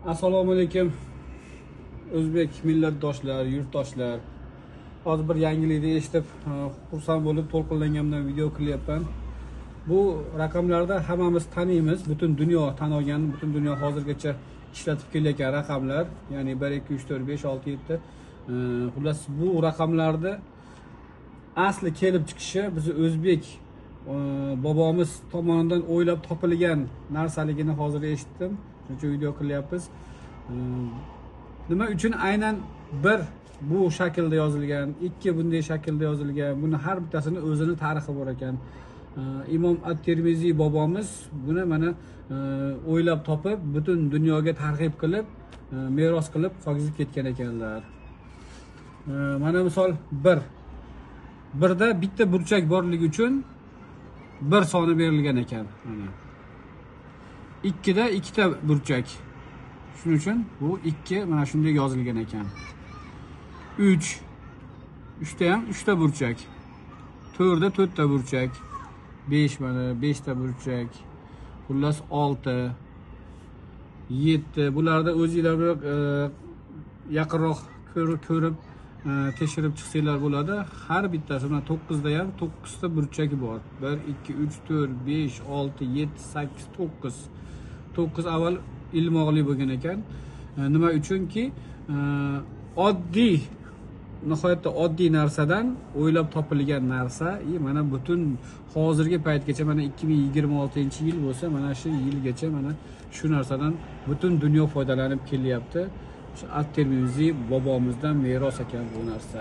Assalomu alaykum o'zbek millatdoshlar, yurtdoshlar. Hozir bir yangilikni eshitib, xursand bo'lib, to'lqinlanganimdan video qilyapman. Bu raqamlarda hammamiz taniymiz, butun dunyo tan olgan, butun dunyo hozirgacha ishlatib kelayotgan raqamlar, ya'ni 1 2 3 4 5 6 7. Xullas, bu raqamlarni asli kelib chiqishi bizni o'zbek bobomiz tomonidan o'ylab topilgan narsaligini hozir eshitdim. Shuning uchun video qilyapmiz. Nima uchun aynan bir bu shaklda yozilgan, ikki bunday shaklda yozilgan, buni har bittasini o'zini tarixi bor ekan. Imom At-Termiziy bobomiz buni mana o'ylab topib, butun dunyoga targ'ib qilib, meros qilib qolgizib ketgan ekanlar. Mana misol 1. Birda bitta burchak borligi uchun bir soni berilgan ekan. Mana 2da ikkita burchak. Shuning uchun bu 2 mana shunday yozilgan ekan. 3. 3da ham 3 ta burchak. 4da 4 ta burchak. 5 mana 5 ta burchak. Xullas 6 7. Bularda o'zingizlar yaqinroq ko'rib tekshirib chiqsanglar bo'ladi. Har bittasi mana 9 da ham 9 ta burchagi bor. 1 2 3 4 5 6 7 8 9. 9 avval ilmoqli bo'lgan ekan. Nima uchunki, oddiy, nihoyatda oddiy narsadan o'ylab topilgan narsa, mana butun hozirgi paytgacha, mana 2026-yil bo'lsa, mana shu yilgacha mana shu narsadan butun dunyo foydalanib kelyapti. At-Termiziy bobomizdan meros ekan bu narsa.